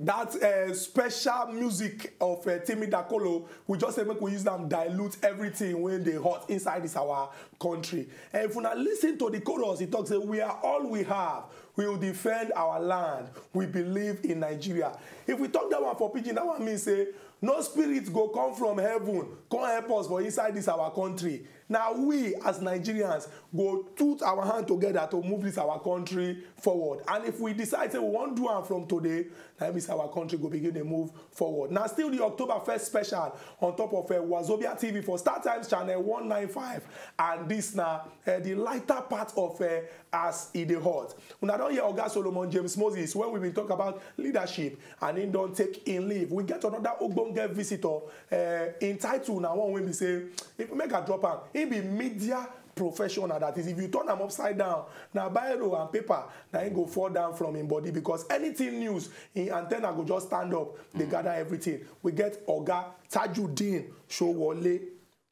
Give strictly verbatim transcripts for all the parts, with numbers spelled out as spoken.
that uh, special music of uh, Timi Dakolo, we just say make we use them dilute everything when they hot inside this our country. And if una listen to the chorus, it talks say we are all we have. We will defend our land. We believe in Nigeria. If we talk that one for pidgin, that one means say no spirit go come from heaven, come help us for inside this our country. Now we as Nigerians go put our hand together to move this our country forward. And if we decide say we wan do am from today, that means our country go begin to move forward. Now still the October first special on top of uh, Wazobia T V for Star Times channel one nine five, and this now uh, the lighter part of uh, as e dey hot. Una don hear Oga Solomon James Moses when we bin talk about leadership and he don take in leave. We get another ogbonge visitor uh, in title na one wey be say if make I drop am, he be media professional, that is if you turn am upside down na biro and paper na him go fall down from him body, because anything news him antenna go just stand up dey gather everything. We get Oga Tajudeen Sowole.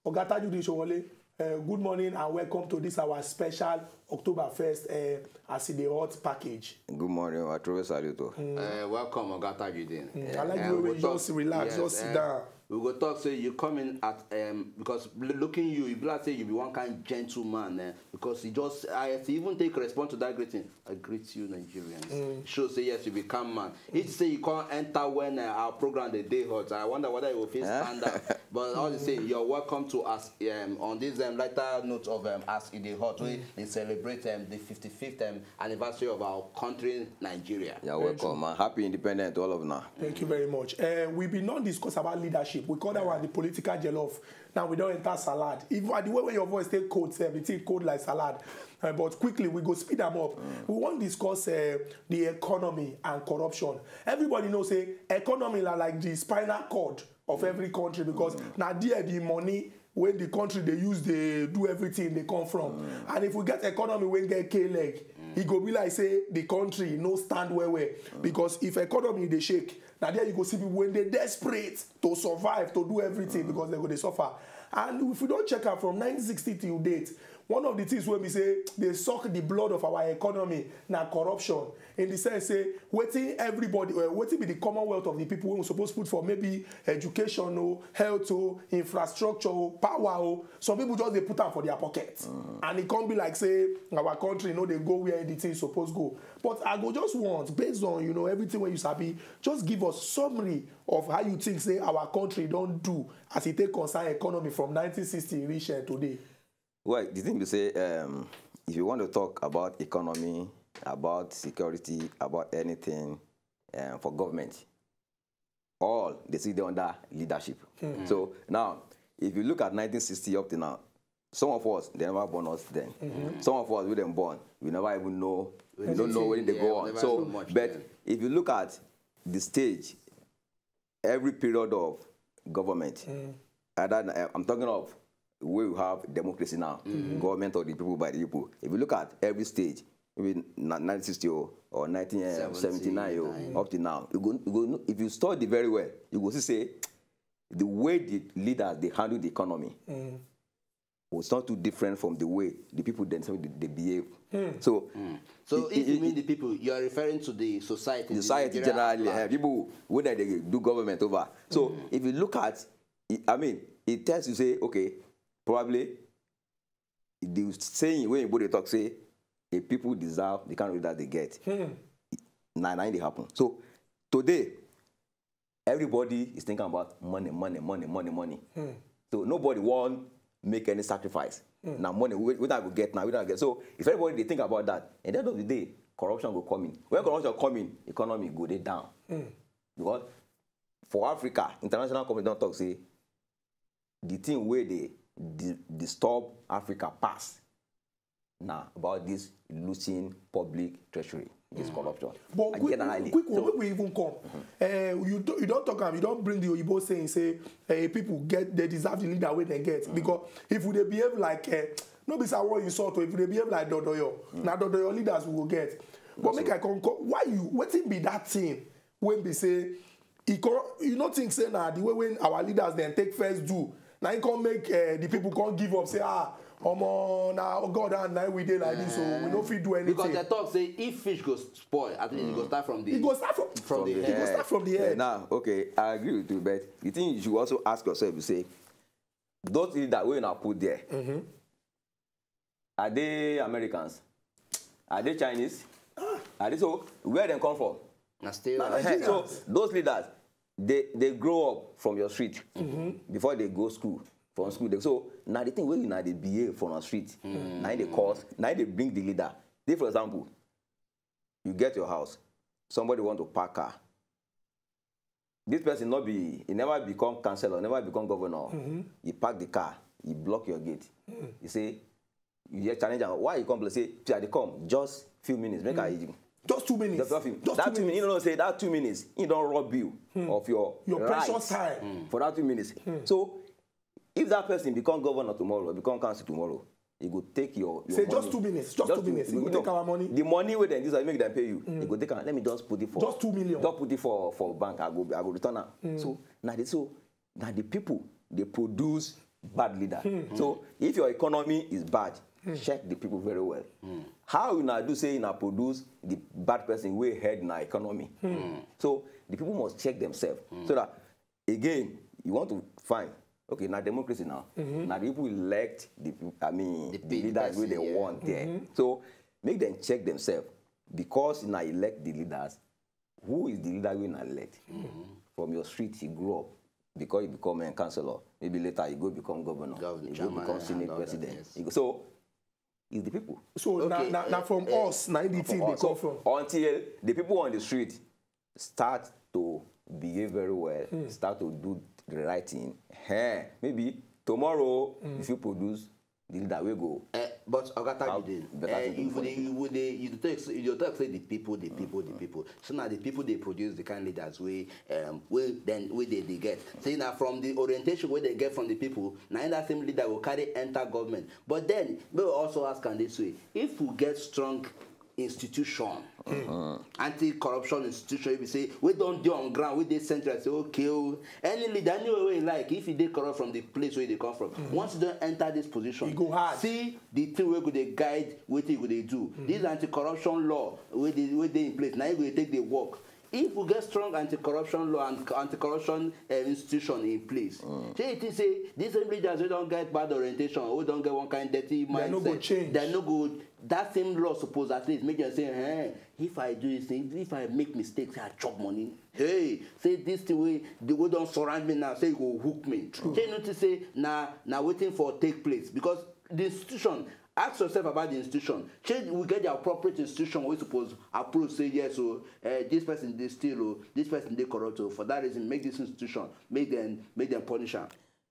Oga Tajudeen Sowole, uh, good morning and welcome to this our special October first uh, as e dey hot package. Good morning, I truly salute you. Uh, welcome, Oga Tajudeen. Mm, I like the way you just relax, just sit down. We go talk say you come in at um, because looking you, you be like say you be one kind gentleman eh? Because you just I even take response to that greeting. I greet you, Nigerians. Mm. Show say yes, you be calm man. He say you can't enter when uh, our program the day hot. I wonder whether you will feel stand up. But all the same, you're welcome to us um, on this um, lighter note of um, as it is hot. We mm. celebrate um, the fifty-fifth um, anniversary of our country, Nigeria. You're welcome, man. Happy independence to all of now. Thank you very much. Uh, we be not discuss about leadership. We call that one the political jollof. Now we don't enter salad. If uh, the way where your voice take cold, sef, it take cold like salad. Uh, but quickly we go speed them up. Mm. We want to discuss uh, the economy and corruption. Everybody knows say economy are like the spinal cord of every country because mm. now there the money when the country they use they do everything they come from. Mm. And if we get economy when get K leg, mm. it go be like say the country no stand well well mm. because if economy they shake, now there you go see people when they desperate to survive, to do everything mm. because they go they suffer. And if we don't check out from nineteen sixty till date, one of the things where we say they suck the blood of our economy now corruption. In the sense say waiting everybody, uh, waiting be the commonwealth of the people we supposed to put for maybe education, oh, health, oh, infrastructure, oh, power, oh. Some people just they put am for their pocket, mm. and it can't be like say our country you know they go where the thing supposed go. But I go just want based on you know everything when you sabi, just give us summary of how you think say our country don't do as it take concern economy from nineteen sixty reach uh, today. Well, the thing to say, um, if you want to talk about economy, about security, about anything um, for government, all they see they under leadership. Mm. So now, if you look at nineteen sixty up to now, some of us they never born us then. Mm-hmm. Some of us we didn't born, we never even know. We don't know where they yeah, go on. So, so much, but yeah. if you look at the stage every period of government, mm. either, I'm talking of where we have democracy now, mm-hmm. government of the people by the people. If you look at every stage, maybe nineteen sixty or nineteen seventy-nine up to now, you go, you go, if you study very well, you go see say the way the leaders they handle the economy. Mm. It's not too different from the way the people themselves they, they behave. Mm. So, mm. so it, if it, you mean it, the people, you are referring to the society. The society generally, uh, people when they do government over. So mm. if you look at, I mean, it tells you say, okay, probably the saying when you talk say, if people deserve the kind of that they get. Mm. Now, now they happen. So today, everybody is thinking about money, money, money, money, money. Hmm. So nobody won't make any sacrifice. Hmm. Now money, we, we not go get now, we not get. So if everybody they think about that, at the end of the day, corruption will come in. When corruption come in, economy go dey down. Hmm. Because for Africa, international company don't talk say the thing where they di- disturb Africa pass now about this looting public treasury, this corruption. But quick, generally, quick one, so, we even come. Mm-hmm. Uh, you do, you don't talk am, you don't bring the Oyibo saying say uh, people get they deserve the leader where they get mm-hmm. because if they behave like uh, no be say I want insult, if they behave like Dodoyo, mm-hmm. now Dodoyo leaders we will get. But so, make I come, come why you wetin be that thing when be say e come you no think say na the way when our leaders then take first do na e come make uh, the people come give up say ah Omo, na God hand na we dey like this, so we no fit do anything. Because they talk say if fish go spoil, at least e go start from the, e go start from, from the head. E go start from the head. Now, okay, I agree with you, but the thing you should also ask yourself, you say, those leaders wey una put there, are they Americans? Are they Chinese? Are they, so where dem come from? Na still na Nigerians. So those leaders, they they grow up from your street before they go school. From school, they, so na the thing wey una dey behave for una street, na im dey cause, na im dey bring the leader. Take for example, you get your house, somebody want to park car. This person no be, he never become councillor, never become governor. He park the car, he block your gate. He say, you hear challenge am, why you come? Say, "See, I dey come, just few minutes, make I." Just two minutes. Just few, just that two minutes. You know, say that two minutes, he don rob you of your, your right, precious time for that two minutes. So if that person become governor tomorrow, become council tomorrow, he go take your, your money. Say just two minutes, just two minutes. He go take our money. The money wey dem use make dem pay you, he go take am. Let me just put it for just two million. Just put it for, for bank. I go, I go return am. So na the, so na the people dey produce bad leader. So if your economy is bad, check the people very well. How una do say una produce the bad person wey head na economy? So the people must check themselves so that, again, you want to find, okay, na democracy now. Na the people elect the peop-, I mean, the leaders wey dem want there. So make dem check themselves, because na elect the leaders. Who is the leader wey na elect? From your street he grow up, because he become a councillor. Maybe later he go become governor. He go become senate president. He go, so it's the people. So na, na, na from us, na the thing dey come from. Until the people on the street start to behave very well, start to do the right thing, eh, maybe tomorrow, if you produce the leader wey go, eh, but Oga Tajudeen, eh, you dey, you dey, you dey talk say, you dey talk say the people, the people, the people. So na the people dey produce the kind leaders wey, um, wey then, wey they, they get. Say na from the orientation wey they get from the people, na that same leader go carry enter government. But then, we also ask am this way: if we get strong institution, anti-corruption institution, if you say, we don dey on ground, we dey central, say, okay, oh, any leader, anywhere wey you like, if you dey corrupt from the place where they come from, once you don enter this position, e go hard. See the thing wey go dey guide wetin you go dey do. This anti-corruption law wey dey, wey dey in place, na e go dey take the work. If we get strong anti-corruption law and anti-corruption, uh, institution in place, shey you think say these same leaders wey don get bad orientation, wey don get one kind dirty mindset, dem no go change? Dem no go. That same law suppose at least make dem say, eh, if I do this thing, if I make mistake, say I chop money. Hey, say this thing wey, the wey don surround me now, say e go hook me. Shey you notice say na, na wetin for take place? Because the institution, ask yourself about the institution. Shey we get the appropriate institution wey suppose approach, say, yes, oh, eh, this person dey steal, oh, this person dey corrupt, oh, for that reason, make this institution, make them, make them punish am.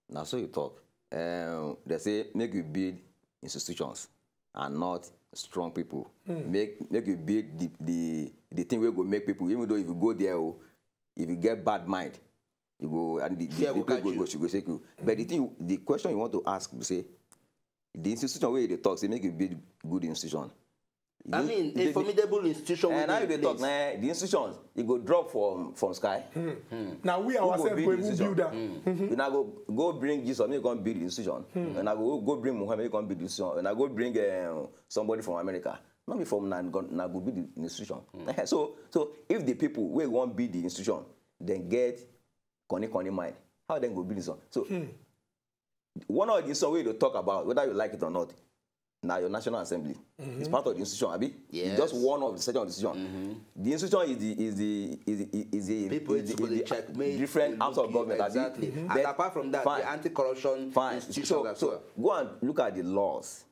Na so you talk. Um, they say make you build institutions and not strong people. Make, make you build the, the, the thing wey go make people, even though if you go there, oh, if you get bad mind, you go, and the, the people go, go, go shake you. But the thing, the question you want to ask be say, the institution wey you dey talk say make you build good institution. I mean, a formidable institution wey dey in place. And now you dey talk, na the institutions, e go drop from, from sky. Now we ourselves go even build am. Una go, go bring Jesus, make e come build the institution. Una go, go bring Muhammad, make e come build the institution. Una go bring, um, somebody from America. No be from una go, una go build the institution. So, so if the people wey wan build the institution, dem get corny, corny mind, how dem go build this one? So, one of the things wey you dey talk about, whether you like it or not, na your National Assembly. It's part of the institution, abi? Yes. It's just one of the section of the institution. The institution is the, is the, is the, is the, people is the, suppose is the check, make different arms of government, abi? Exactly. And apart from that, the anti-corruption institutions as well. So, so go and look at the laws.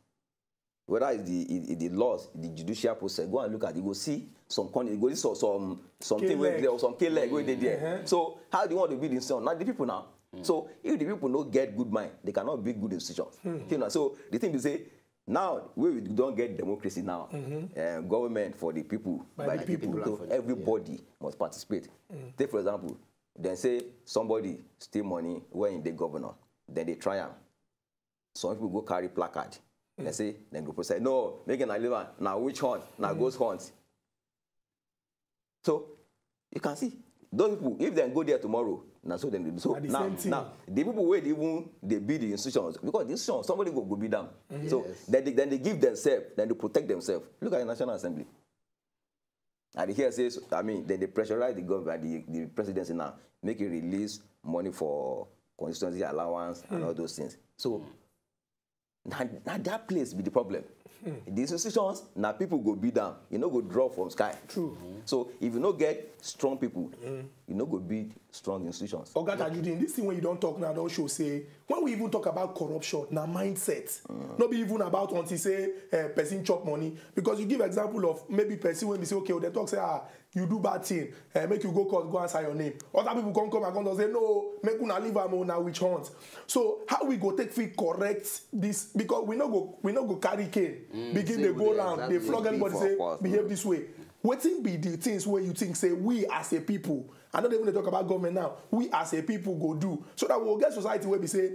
Whether it's the, it, it, the laws, the judicial process, go and look at it. You go see some con-, you go see some, some, something wey dey, or some K leg wey dey there. So how do you want to build institution? Na the people now. So if the people no get good mind, they cannot build good institutions. You know, so the thing be say, now wey we don get democracy now, eh, government for the people, by the people. So everybody must participate. Take for example, dem say somebody steal money when he dey governor, then they try am. Some people go carry placard. They say, dem go protest. No, make una leave am. Na witch hunt, na ghost hunt. So you can see, Those people, if dem go there tomorrow, na so dem dey do. So now, now, the people wey dey even dey build the institutions, because the institutions, somebody go go build am. So then they, then they give themselves, then they protect themselves. Look at the National Assembly. I dey hear say, I mean, then they pressurize the government, the, the presidency now, make it release money for constituency allowance and all those things. So na, na that place be the problem. The institutions, na people go build am. You no go drop from sky. True. So if you no get strong people, you no go build strong institutions. Oga Tajudeen, this thing wey you don talk now don show say when we even talk about corruption, na mindset. No be even about until say, eh, person chop money. Because you give example of maybe person wey be say, okay, dem talk say, ah, you do bad thing, eh, make you go court, go answer your name. Other people come come and come talk say, no, make una leave am o, na witch hunt. So how we go take fit correct this? Because we no go, we no go carry cane, begin dey go round, dey flog anybody, say behave this way. Wetin be the things wey you think say we as a people, I no dey even dey talk about government now, we as a people go do so that we go get society wey be say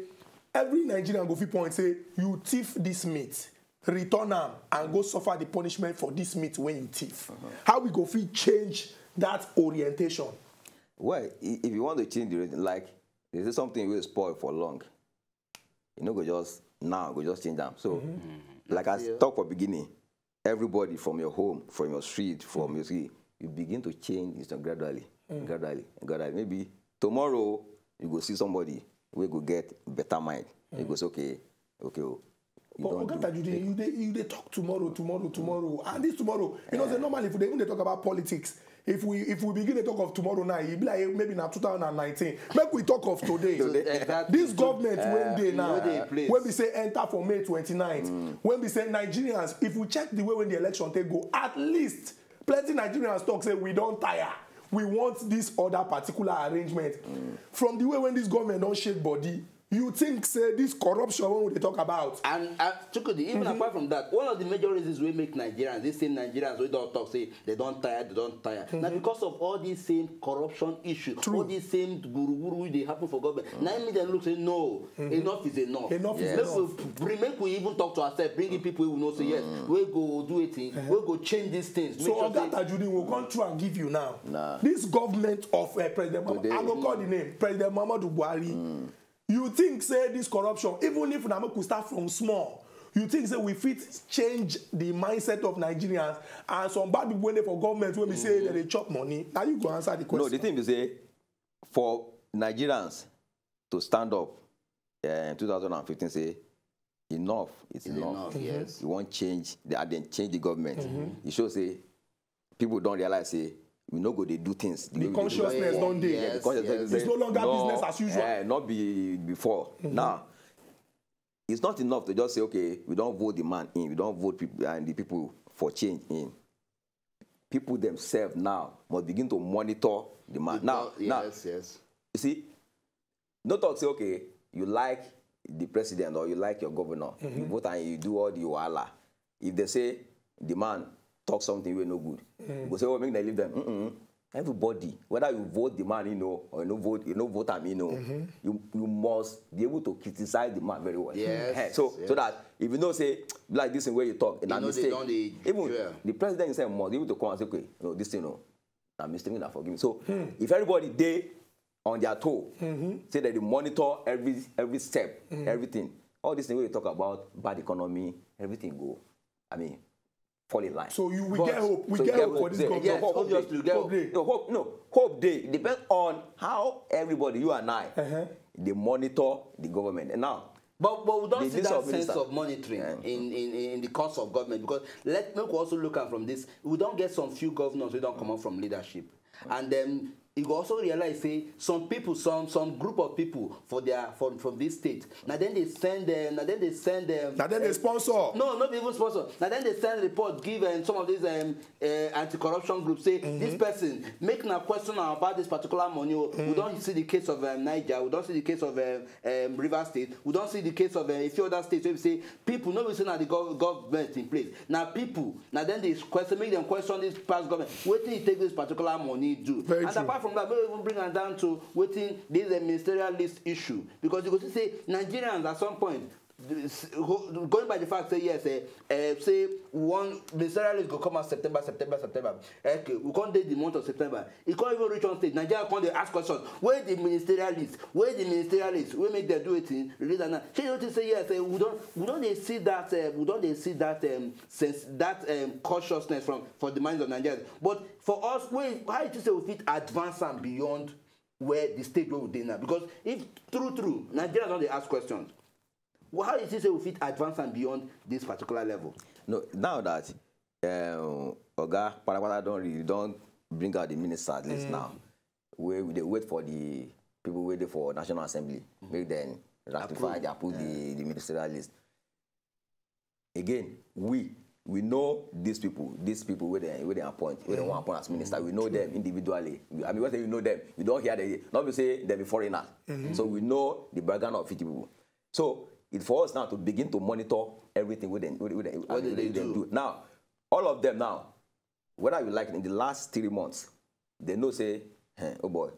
every Nigerian go fit point say, you thief this meat, return am and go suffer the punishment for this meat wey you thief. How we go fit change that orientation? Well, i- if you want to change the orientation, like, they say something will spoil for long. You no go just now, go just change am. So, like I talk for beginning, everybody from your home, from your street, from your street, you begin to change this thing gradually, gradually, gradually. Maybe tomorrow, you go see somebody wey go get better mind. You go say, okay, okay, oh, you But don Oga do. Tajudeen, you dey, you dey talk tomorrow, tomorrow, tomorrow, and this tomorrow. You know, say normally if we dey even dey talk about politics, if we, if we begin to talk of tomorrow now, e be like maybe na two thousand and nineteen. Make we talk of today. Today. Exactly. This government wey dey now, wey be say enter for May twenty-ninth, wey be say Nigerians, if we check the way wey the election take go, at least plenty Nigerians talk say we don tire. We want this other particular arrangement. From the way wey this government don shake body, you think say this corruption wey we dey talk about? And, uh, Chukwudi, even apart from that, one of the major reasons wey make Nigerians, these same Nigerians wey don talk say they don tire, they don tire, na because of all these same corruption issue, all these same wuruwuru wey dey happen for government. Na im make dem look say, no, enough is enough. Enough is enough. Make we bring, make we even talk to ourselves, bring in people wey we know say, yes, wey go do a thing, wey go change these things. So Oga Tajudeen, we come through and give you now. This government of, uh, President Muhammad, I go call the name, President Muhammadu Buhari. You think say this corruption, even if na make we start from small, you think say we fit change the mindset of Nigerians and some bad people wey dey for government wey be say dem dey chop money? Na you go answer the question. No, the thing be say, for Nigerians to stand up, eh, two thousand and fifteen, say enough is enough. Enough, yes. You wan change the, and then change the government. You show say people don realize say we no go dey do things the way we dey do. The Consciousness don dey. Yeah, the consciousness don dey. It's no longer business as usual. Eh, not be before. Now, it's not enough to just say, okay, we don vote the man in, we don vote people and the people for change in. People themselves now must begin to monitor the man. Now, now, yes, yes, you see, no talk say, okay, you like the president or you like your governor, you vote and you do all the wahala. If they say the man talk something wey no good, you go say, oh, make dem leave them. Mm-mm. Everybody, whether you vote the man, you know, or you no vote, you no vote am, you know, you, you must be able to criticize the man very well. Yes, eh, so, so that if you know say, like this thing wey you talk, na mistake. Even the president himself must be able to come and say, okay, no, this thing, no, na mistake, na forgive me. So if everybody dey on their toe, say that they monitor every, every step, everything. All this thing wey you talk about, bad economy, everything go, I mean, fall in line. So you will get hope. We get hope for this government. Yes, hope dey. Hope dey. No, hope, no, hope dey. It depends on how everybody, you and I, dey monitor the government. And now, but, but we don see that sense of monitoring in, in, in the course of government, because let, make we also look am from this. We don get some few governors wey don comot from leadership. And then you go also realize say some people, some, some group of people for their, from, from this state, na dem dey send them, na dem dey send them, na dem dey sponsor. No, not even sponsor. Na dem dey send report give, um, some of these, um, uh, anti-corruption groups, say this person, make na question am about this particular money. Oh, we don see the case of, um, Niger, we don see the case of, um, um, Rivers State, we don see the case of, uh, a few other states wey be say people, no be say na the gov-, government in place, na people, na dem dey question, make dem question this past government, wetin e take this particular money do. Very true. And apart from that, make we even bring am down to wetin this, uh, ministerial list issue, because you go see say Nigerians at some point, This, ho- going by the fact say yes, eh, eh, say one ministerial list go come out September, September, September. Okay, we can't date the month of September. It can't even reach on stage. Nigeria can't dey ask questions. Where the ministerial list? Where the ministerial list? We make them do it in release and now. Shey you think say yes, eh, we don't we don't dey see that uh, we don't dey see that um, sense that um, cautiousness from for the minds of Nigerians. But for us, we how you think say we fit advance am beyond where the stage where we dey now? Because if true true Nigerians don dey ask questions, well, how you think say we fit advance am beyond this particular level? No, now that um, Oga Patapata don really don bring out the minister at least now, we we dey wait for the people wey dey for National Assembly make dem ratify their put the the ministerial list. Again, we we know these people, these people wey dem wey dem appoint, wey dem wan appoint as minister, we know them individually. We, I mean, when say we know them, we don hear them. Not be say dem be foreigners, so we know the background of fifty people. So it's for us now to begin to monitor everything wey dem wey dem wey dem What do they wey dem do? do. Now, all of them now, whether you like, in the last three months, they know say, hey, oh boy,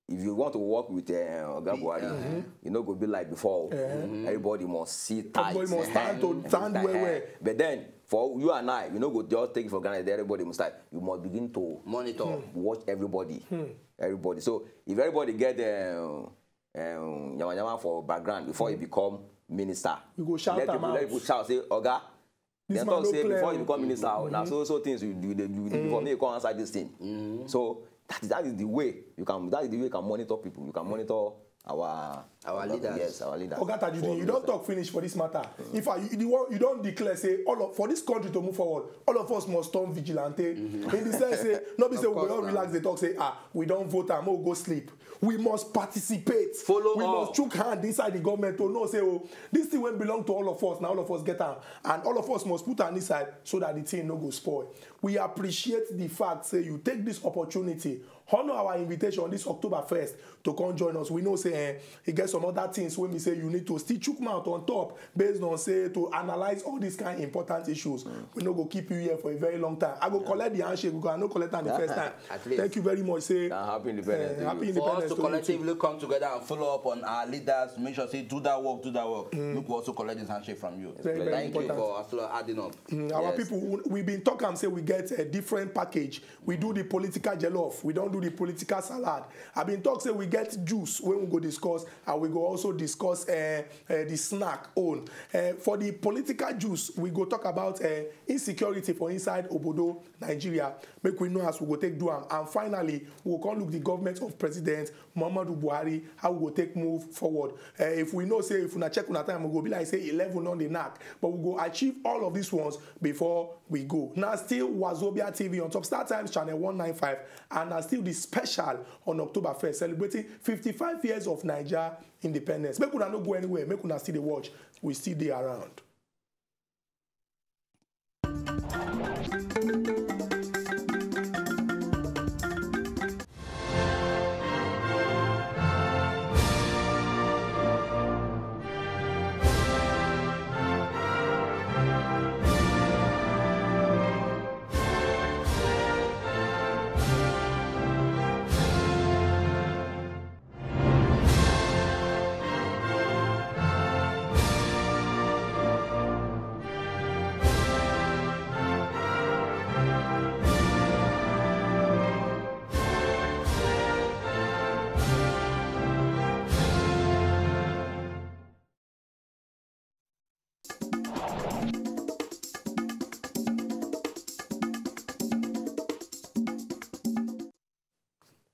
if you want to work with uh, Oga Buhari, you no go be like before. Everybody must sit tight. Everybody must stand to stand well well. But then, for you and I, we no go just take it for granted. Everybody must start. You must begin to Monitor. watch everybody. Everybody. So if everybody get um, um, yama yama for background before you become minister, You go shout let am people, out. Let people shout say, Oga, This dem man talk no say clear before you o. Become minister, oh, na so so things you do dey do dey before me you come answer this thing. So that is that is the way you can that is the way you can monitor people. You can monitor our Our leaders. Yes, our leaders. Oga Tajudeen, you don talk finish for this matter. In fact, you, the one, you don declare say all of for this country to move forward, all of us must turn vigilante. In the sense say, no be say we go all relax dey talk say ah we don vote am, make we go sleep. We must participate. Follow We up. Must chook hand inside the government to know say oh this thing wey belong to all of us na all of us get am, and all of us must put am inside so that the thing no go spoil. We appreciate the fact say you take this opportunity, honor our invitation this October first to come join us. We know say eh, e get some other things wey be say you need to still chook mouth on top based on say to analyse all these kind important issues. We no go keep you here for a very long time. I go collect the handshake because I no collect am the first time. At least. Thank you very much. Say Uh, happy independence eh, to happy you. For us independence to to you too. Collectively come together and follow up on our leaders, make sure say do that work, do that work. Make we also collect this handshake from you. Very, very Thank you important. For also adding up. Mm, our Yes. People, we- we been talk am say we get a different package. We do the political jollof. We don't do the political salad. I been talk say we get juice when we go discuss, and we go also discuss uh, uh, the snack own. Uh, for the political juice, we go talk about uh, insecurity for inside Obodo, Nigeria. Make we know as we go take do am. And finally, we go come look the government of President Muhammadu Buhari, how we go take move forward. Uh, if we know say if una check una time, we go be like say eleven on the knack. But we go achieve all of these ones before we go. Now still Wazobia T V on top Star Times channel one nine five, and now still the special on October first, celebrating fifty-five years of Niger independence. Make una no go anywhere, make una still dey watch. We still dey around.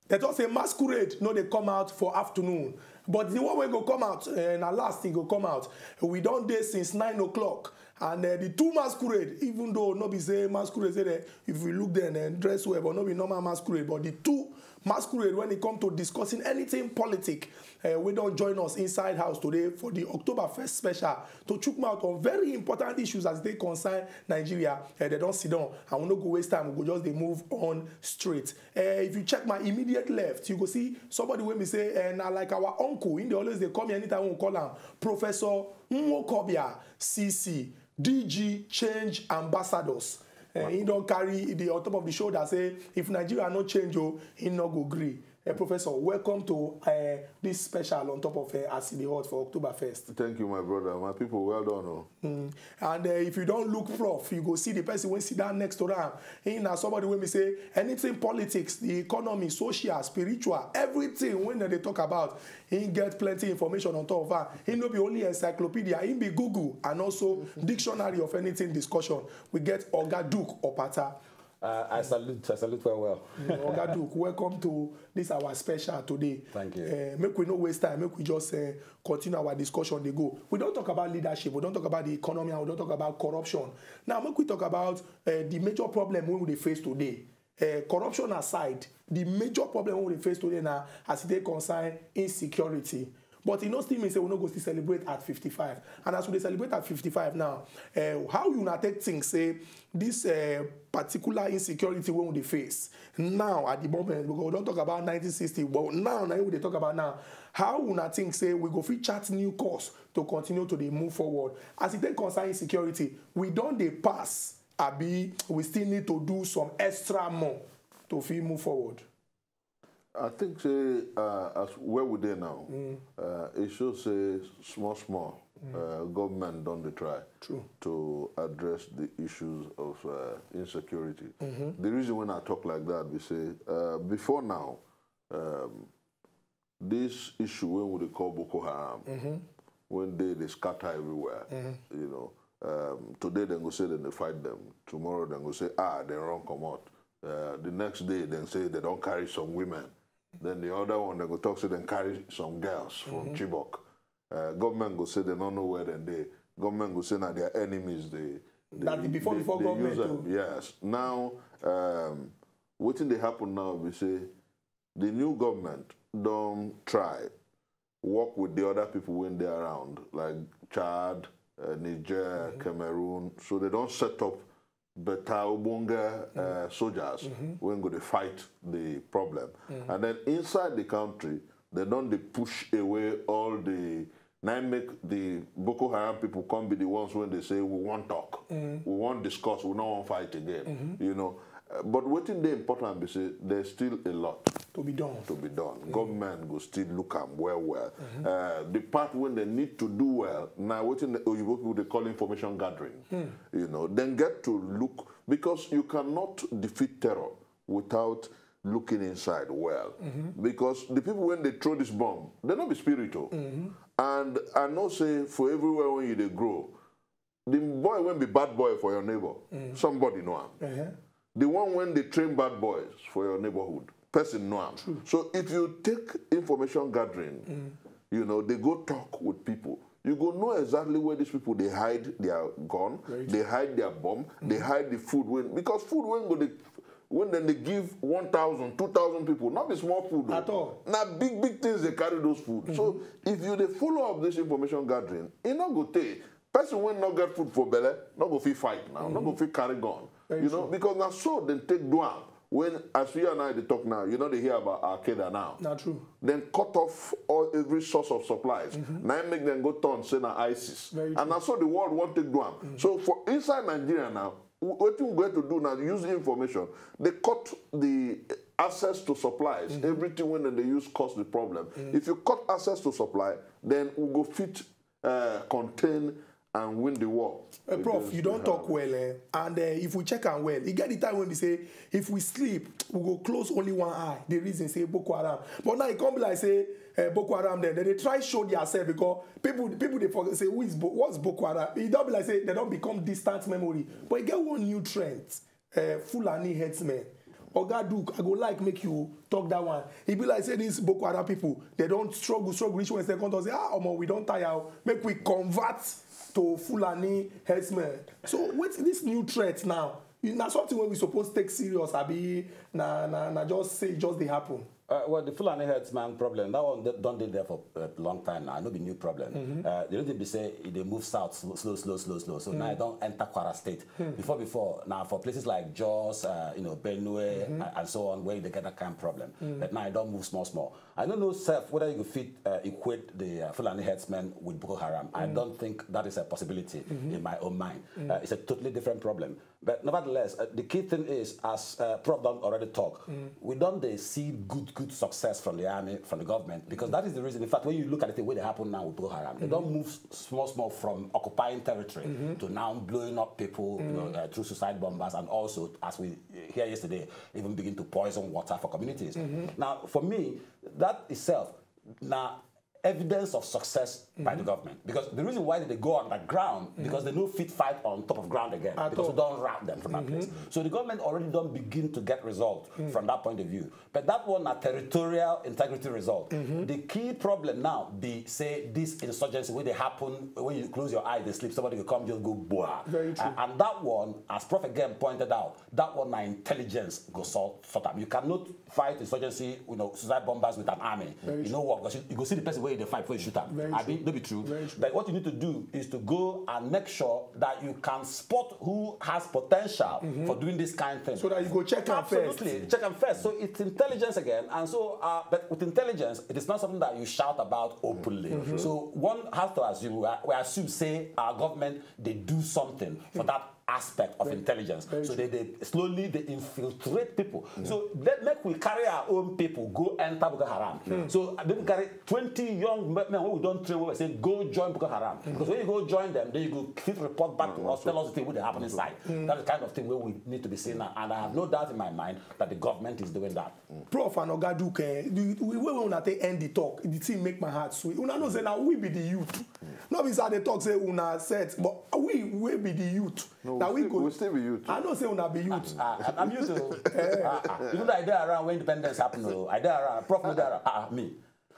They talk say masquerade no dey come out for afternoon, but the one wey go come out uh, na last e go come out. We don dey since nine o'clock, and uh, the two masquerade, even though no be say masquerade say that if we look then uh, dress well, but no be normal masquerade, but the two masquerade when it come to discussing anything politic uh, wey don join us inside house today for the October first special to chook mouth on very important issues as they concern Nigeria. Uh, they don sit down and we no go waste time, we go just dey move on straight. Uh, if you check my immediate left, you go see somebody wey be say uh, na like our uncle, he dey always dey call me anytime we call am Professor Nwokobia C C, D G Change Ambassadors. Uh, he don carry the on top of the shoulder say if Nigeria no change o, he no go gree. Uh, Professor, welcome to uh, this special on top of uh, As E Dey Hot for October first. Thank you, my brother. My people, well done. Oh. And uh, if you don't look prof, you go see the person wey sit down next to am. He na somebody wey be say anything politics, the economy, social, spiritual, everything wey dem dey talk about, he get plenty information on top of am. He no be only encyclopedia, he be Google and also dictionary of anything discussion. We get Oga Duke Opata. Uh, I salute, I salute well, well. Oga Duke, welcome to this our special today. Thank you. Uh, make we no waste time, make we just uh, continue our discussion dey go. We don talk about leadership, we don talk about the economy, and we don talk about corruption. Now, make we talk about uh, the major problem wey we dey face today. Uh, corruption aside, the major problem wey we dey face today na as e dey concern insecurity. But e no still mean say we no go still celebrate at fifty-five. And as we dey celebrate at fifty-five now, uh, how una take think say this uh, particular insecurity wey we dey face now at the moment, because we don talk about nineteen sixty, but now na we dey talk about now. How una think say we go fit chart new course to continue to dey move forward? As e take concern insecurity, we don dey pass, abi we still need to do some extra more to fit move forward? I think say uh, as where we dey now, uh, it shows say small small uh, government don dey try True. to address the issues of uh, insecurity. The reason when I talk like that, we say uh, before now, um, this issue when we dey call Boko Haram, when they dey scatter everywhere, you know. Um, today dem go say dem dey fight them. Tomorrow dem go say ah dem run comot. Uh, the next day dem say dem don carry some women. Then the other one dem go talk say dem carry some girls from Chibok. Uh, government go say dem no know where dem dey. Government go say na their enemies dey. That be before, before They use government them. Yes. Now, um, wetin dey happen now be say the new government don try work with the other people wey dey around, like Chad, uh, Niger, Cameroon. So they don set up better ogbonge uh, soldiers wey go dey fight the problem. And then inside the country, they don dey push away all the na im make the Boko Haram people come be the ones wey dey say we wan talk, we wan discuss, we no wan fight again. You know, Uh, but wetin dey important be say there's still a lot To be done. to be done. Government go still look am well well. Uh, the part wey dem need to do well na wetin the oyibo people dey call information gathering. You know, dem get to look, because you cannot defeat terror without looking inside well. Because the people wey dey throw this bomb, dem no be spirit o. And I know say for everywhere wey you dey grow, the boy wey be bad boy for your neighbor, somebody know am. The one wey dey train bad boys for your neighborhood, person know am. So if you take information gathering, you know, they go talk with people, you go know exactly where these people dey hide their gun, they hide their bomb, they hide the food wey, because food wey go dey when dem dey give one thousand, two thousand people, no be small food o. At all. Na big big things dey carry those food. So if you dey follow up this information gathering, e no go tey. Person wey no get food for belle no go fit fight now, no go fit carry gun. Very You know, true. Because na so dem take do am. When as you and I dey talk now, you no dey hear about Al Qaeda now. Na true. Dem cut off all every source of supplies. Na im make dem go turn say na ISIS. Very And na so the world wan take do am. So for inside Nigeria now, w- wetin we going to do now? Use information. They cut the access to supplies. Everything wey dem dey use cause the problem. If you cut access to supply, then we go fit uh, contain and win the war. Uh, Prof, against you the don talk Hamas. Well, eh? And uh, if we check am well, e get the time wey be say if we sleep, we go close only one eye. The reason say Boko Haram. But now e come be like say uh, Boko Haram dem, dem dey try show theirself because people people dey forget say who is Bo- what's Boko Haram. E don be like say dem don become distant memory. But e get one new trend, uh, Fulani herdsmen. Oga Duke, I go like make you talk that one. E be like say these Boko Haram people, dem don struggle, struggle, reach one second, talk say, ah, omo, we don tire o. Make we convert to Fulani herdsmen. So wetin this new threat now? E- Na something wey we suppose take serious, abi na na na just say e just dey happen. Uh, well, the Fulani herdsman problem, that one don dey there for a long time now. No be new problem. Uh, the reason be say e dey move south slow, slow, slow, slow, slow. So now e don enter Kwara State. Before, before, now for places like Jos, uh, you know, Benue, and, and so on, where they get that kind of problem. But now e don move small, small. I don't know, sef, whether you fit uh, equate the uh, Fulani herdsmen with Boko Haram. I don't think that is a possibility in my own mind. Uh, it's a totally different problem. But nevertheless, uh, the key thing is, as uh, Prof don already talk, we don dey see good, success from the army, from the government, because that is the reason. In fact, when you look at the thing wey dey happen now with Boko Haram, they don move s- small, small from occupying territory to now blowing up people, you know, uh, through suicide bombers, and also, as we hear yesterday, even begin to poison water for communities. Now, for me, that itself, now evidence of success by the government, because the reason why they go underground, because they no fit fight on top of ground again, At because all. We don rout them from that place. So the government already don begin to get result from that point of view. But that one na territorial integrity result. The key problem now be say this insurgency wey dey happen when you close your eye, dey sleep, somebody go come just go boa. Very true. And, and that one, as Prof again pointed out, that one na intelligence go sort sort am. You cannot fight insurgency, you know, suicide bombers with an army. Very You know what? Because you, you go see the person wey you dey fight before you shoot am. Very I true. Mean, no be true. Very true. But what you need to do is to go and make sure that you can spot who has potential for doing this kind of thing. So that you go check am first. Absolutely, check am first. So it's intelligence again, and so uh, but with intelligence, it is not something that you shout about openly. So one has to assume, we, we assume, say our government they do something for that aspect of intelligence. Very So they, they slowly they infiltrate people. So let make we carry our own people go enter Boko Haram. So they will carry twenty young men wey we don train, wey we say go join Boko Haram. Because when you go join them, then you go fit report back to us, tell us the thing wey dey happen inside. That's the kind of thing wey we need to be seeing now. And I have no doubt in my mind that the government is doing that. Prof and Oga Duke, eh, the, the way una take end the talk, the thing make my heart sweet. Una know say now we be the youth. No be say I dey talk say una set, but we we be the youth. No, Now we, we still, go. We still be youth. I know say una be youth. Ah, I'm used to. Ah, ah. You know that I dey around when independence happen. Oh, I dey around. Prof no dey around. Ah, ah, me.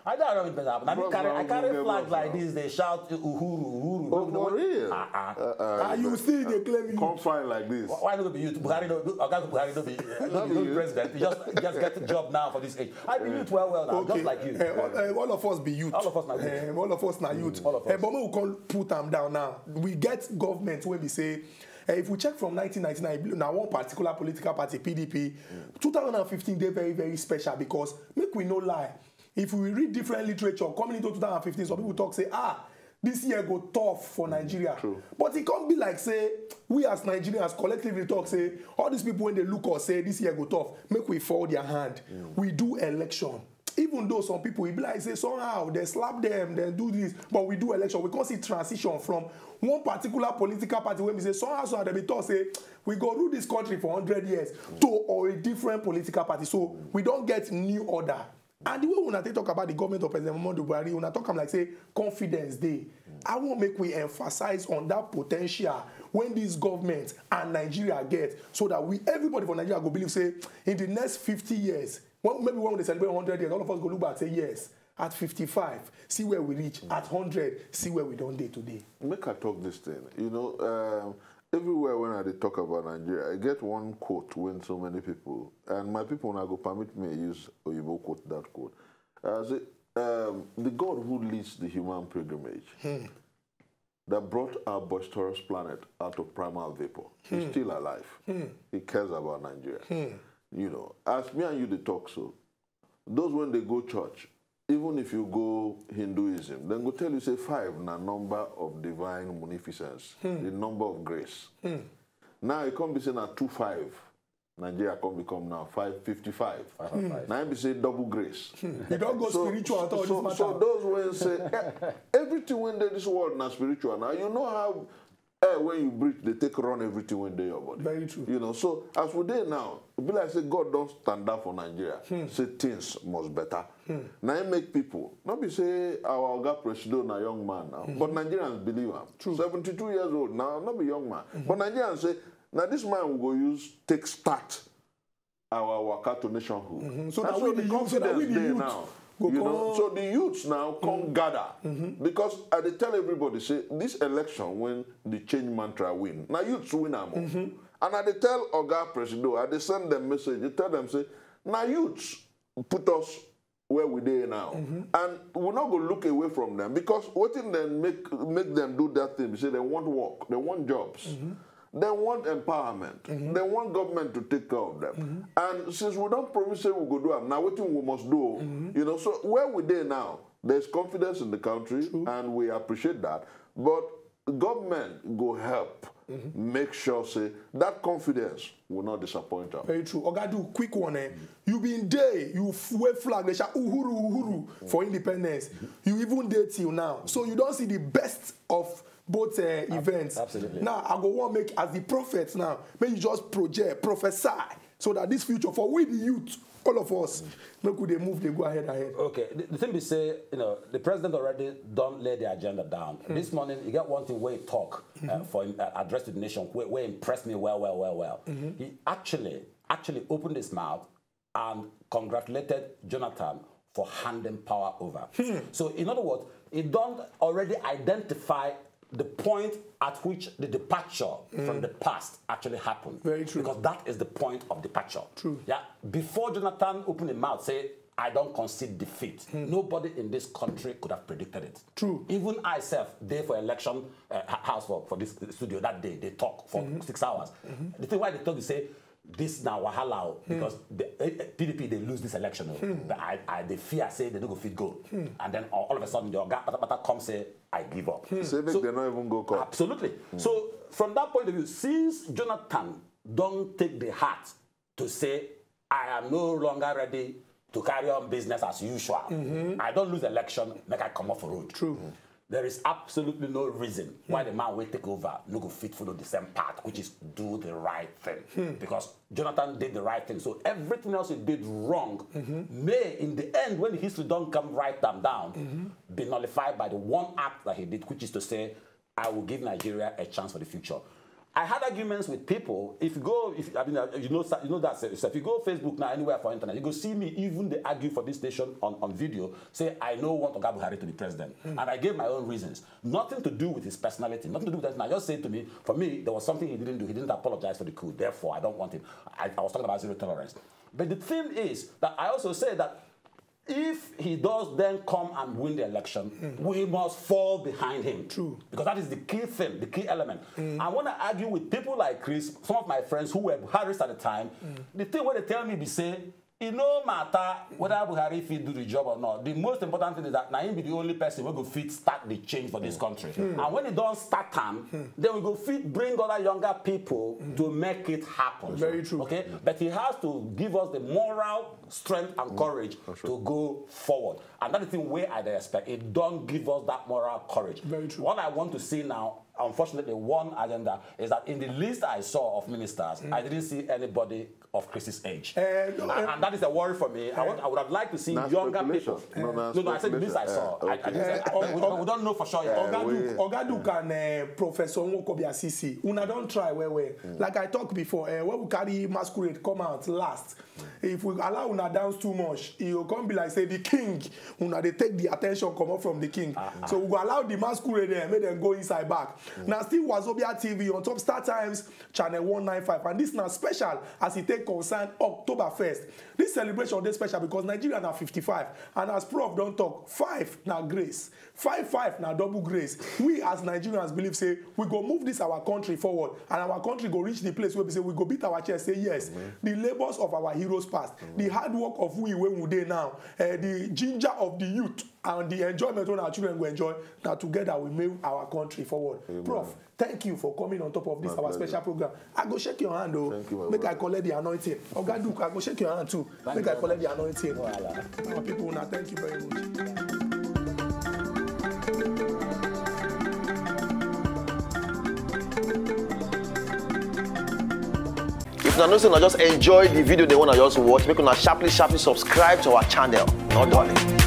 I dey around when independence happen. I mean, Prof carry, na I carry ogbonge flag prof like now. This. They shout uhuru, uhuru. Oh, for real? Ah, ah. Uh, uh, Ah, you still dey claim you. Come fine like this. Why no be youth? Buhari no, Oga Buhari no be, uh, no No be be no be youth. president. He just, he just get the job now for this age. I be youth well, well now, Okay. Just like you. Eh, all, eh, all of us be youth. All of us na youth. Eh, all of us na youth. All of Eh, us. But make we come put am down now. We get government wey be say, eh, if we check from nineteen ninety-nine, now one particular political party, P D P, two thousand and fifteen dey very, very special because make we no lie. If we read different literature coming into two thousand and fifteen, some people talk say, ah, this year go tough for Nigeria. But it can't be like say we as Nigerians collectively talk say all these people when they look us say this year go tough, make we fall their hand. We do election. Even though some people, e be like say somehow they slap them, they do this, but we do election. We can't see transition from one particular political party when we say somehow, somehow they be talk say we go rule this country for hundred years to or a different political party. So we don't get new order. And the way una take talk about the government of President Muhammadu Buhari, una talk am like say confidence dey. I wan make we emphasize on that potential when this government and Nigeria get, so that we, everybody for Nigeria go believe say in the next fifty years, well, maybe when we dey celebrate hundred years, all of us go look back and say yes, at fifty-five, see where we reach. At hundred, see where we don dey today. Make I talk this thing. You know, um, everywhere when I dey talk about Nigeria, I get one quote when so many people, and my people now go permit me use Oyibo quote that quote. I say, um, the God who leads the human pilgrimage that brought our boisterous planet out of primal vapor is still alive. He cares about Nigeria. You know, as me and you dey talk so, those when they go church, even if you go Hinduism, then go tell you say five na number of divine munificence, the number of grace. Now it come be say na two five. Nigeria come become now five fifty-five. Now it be say double grace. You don go spiritual at all So, this so matter. Those when say eh, everything when dey this world na spiritual. Now you know how air when you breathe they take run everything when dey your body. Very true. You know, so as we dey now, e be like say God don stand up for Nigeria. Say things must better. Now it make people not be say our oga presido na young man now, but Nigerians believe am. True. Seventy-two years old now, not be young man, but Nigerians say now this man we go use take start our waka to nationhood. Mhm. So And that so we the the youth, so that we confidence the dey youth now. go You know, come- so the youths now come gather because I dey tell everybody say this election when the change mantra win, now youths win am. And I dey tell Oga Presido, I dey send them message, dey tell them say now youths put us where we dey now, and we no go look away from them because wetin dem make make them do that thing be say they want work, they want jobs, they want empowerment, they want government to take care of them. And since we don promise say we go do am, now wetin we must do. You know, so where we dey now, there's confidence in the country, and we appreciate that. But government go help make sure say that confidence will not disappoint am. Very true. Oga, do quick one. Eh? You been there, you f- wave flag, they shout uhuru, uhuru for independence. You even there till now. So you don't see the best of both uh, events. Absolutely. Now, I go want make as the prophet now, may you just project, prophesy, so that this future for we the youth, all of us, make we dey move, they go ahead, ahead. Okay, the, the thing we say, you know, the president already don't lay the agenda down. This morning, you got one thing where he talk uh, for him, uh, address to the nation, where, where impressed me well, well, well, well. He actually, actually opened his mouth and congratulated Jonathan for handing power over. So, in other words, he don't already identify the point at which the departure from the past actually happened. Very true. Because that is the point of departure. True. Yeah. Before Jonathan opened his mouth, say, "I don't concede defeat." Nobody in this country could have predicted it. True. Even I self, day for election uh, house for, for this studio that day, they talk for six hours. The thing why they talk, they say, "This now wahala o," because the eh, eh, P D P they lose this election o. But I, I they fear say they no go fit go, and then all, all of a sudden the oga patapata come say, "I give up." Say make So- they no even go court. Absolutely. So from that point of view, since Jonathan don't take the heart to say, "I am no longer ready to carry on business as usual. I don't lose election, make I come off road." True. There is absolutely no reason why the man will take over no go fit follow the same path, which is do the right thing. Because Jonathan did the right thing. So everything else he did wrong may, in the end, when history don't come write them down, be nullified by the one act that he did, which is to say, "I will give Nigeria a chance for the future." I had arguments with people. If you go, if I mean, uh, you know, you know that. So if you go Facebook now, anywhere for internet, you go see me. Even they argue for this station on, on video. Say, "I no want Oga Buhari to be president," and I gave my own reasons. Nothing to do with his personality. Nothing to do with that. I just said to me, for me, there was something he didn't do. He didn't apologize for the coup. Therefore, I don't want him. I, I was talking about zero tolerance. But the thing is that I also say that if he does then come and win the election, we must fall behind him. True. Because that is the key thing, the key element. I want to argue with people like Chris, some of my friends who were Buhari's at the time. The thing where they tell me, be say, "It no matter whether Buhari fit do the job or not. The most important thing is that na him be the only person who go fit start the change for this country." And when he don't start time, then we go fit bring other younger people to make it happen. Very true. Okay, but he has to give us the moral strength and courage to go forward. And that's the thing where I dey expect. It don't give us that moral courage. Very true. What I want to see now, unfortunately, one agenda is that in the list I saw of ministers, I didn't see anybody of Chris's age. Eh, no, and, and that is a worry for me. I, want, I would have liked to see Na younger speculation. people. No, na No, no, I said the speculation. list I saw. Eh, I, I, okay. didn't say- I, we, we don't know for sure yet. Oga we- Duke, Oga Duke and uh, Professor Nwokobia C C, una don try well well. Like I talk before, uh, when we carry masquerade come out last, if we allow una dance too much, e go come be like say the king, una dey take the attention comot from the king. So we go allow the masquerade there, make dem go inside back. Na still Wazobia T V on top Star Times channel one nine five, and this na special as e take concern October first. This celebration dey special because Nigeria na fifty-five, and as Prof don talk, five na grace. Five five na double grace. We as Nigerians believe say we go move this our country forward, and our country go reach the place where we say we go beat our chest, say yes, the labours of our heroes past, the hard work of we wey we dey now, eh, the ginger of the youth, and the enjoyment wey our children go enjoy, na together we move our country forward. Prof, thank you for coming on top of this My our pleasure. Special program. I go shake your hand o. Thank you, my Make I brother. Collect the anointing. Oga Duke, I go shake your hand too. Make I Collect the anointing. Our people, una, thank you very much. If una know say una just enjoy the video they wanna just watch, make una sharply sharply subscribe to our channel. Not done.